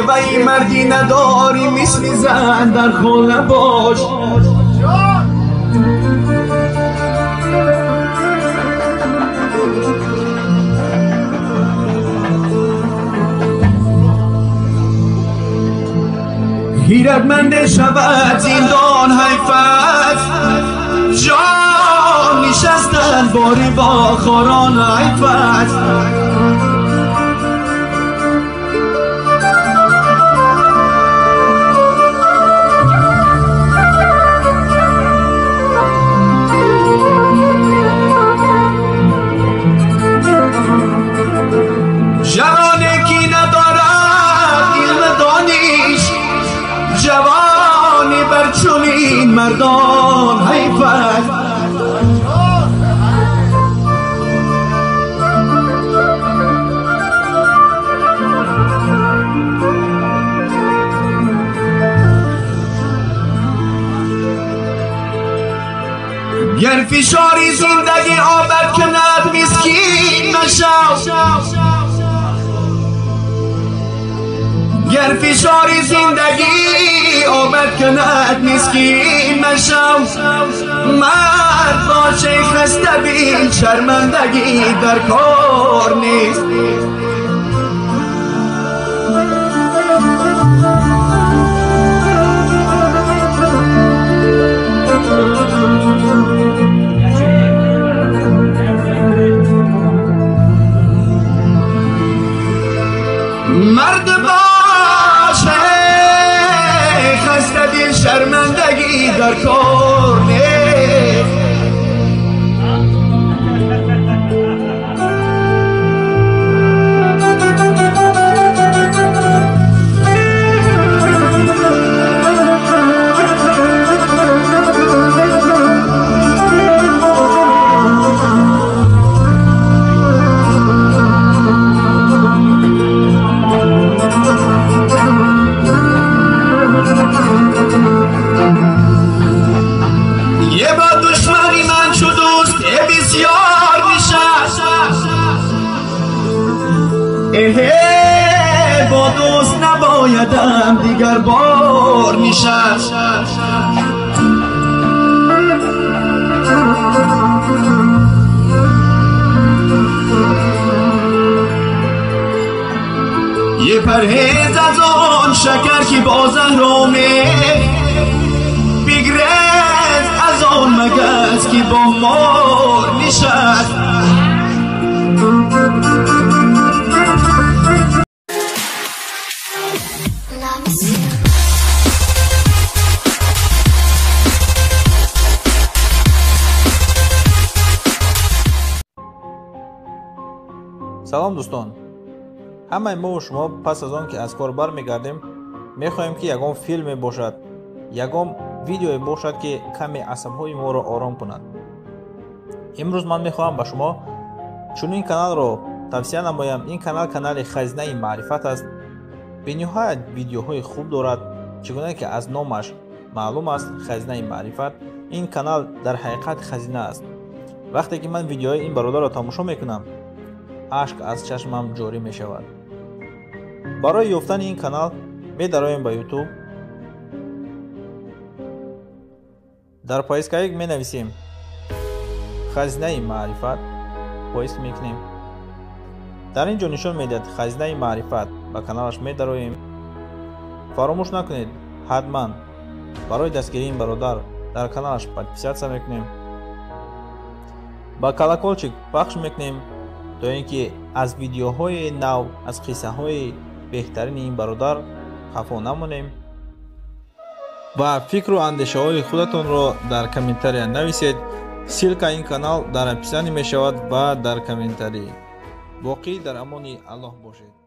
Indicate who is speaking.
Speaker 1: شوی مردی نداری مثل زن در خانه باش. غیرتمند شود زندان حیف است، جان نشستن باری با خاران حیف است. جوانی که ندارد علم دانش، جوانی بر چنین مردان حیف است. گر فشاری زندگی آبد کند مسکین مشو، گر فشاری زندگی آمد کند مسکین مشو. مرد باشه خسته بین، شرمندگی در کار نیست. مرد باشه خسته دل، شرمندگی در کار نیست. با دوست نبایدم دیگر بار نشست. یه پرهیز از آن شکر که با زهر آمیخت، بگریز از آن مگس که با مار نشست.
Speaker 2: Салом дӯстон, ҳамаи мо шумо пас аз он ки аз кор бармегардем, мехоҳем ки ягон филме бошад, ягон видеое бошад, ки каме асабҳои моро ором кунад. Имрӯз ман мехоҳам ба шумо чунин каналро тавсия намоям. Ин канал канали Хазинаи маърифат аст. Бениҳоят видеоҳои хуб дорад, чӣ гуна ки аз номаш маълум аст, Хазинаи маърифат. Ин канал дар ҳақиқат хазина аст. Вақте ки ман видеои ин бародарро тамошо мекунам, ашк аз чашмам ҷорӣ мешавад. Барои ёфтани ин канал медароем ба YouTube. Дар поисковик менависем Хазинаи маърифат, поиск мекунем. Дар ин ҷо нишон медиҳад Хазинаи маърифат. Ба каналаш медароем. Фаромӯш накунед, ҳатман барои дастгирии ин бародар дар каналаш подписаться мекунем, ба колокольчик пахш мекунем, то ин ки аз видеоҳои нав, аз қиссаҳои беҳтарини ин бародар хафо намонем. Ва фикру андешаҳои худатонро дар комментария нависед. Ссылка ин канал дар описании мешавад ва дар комментарии. Боқӣ дар амони Аллоҳ бошед.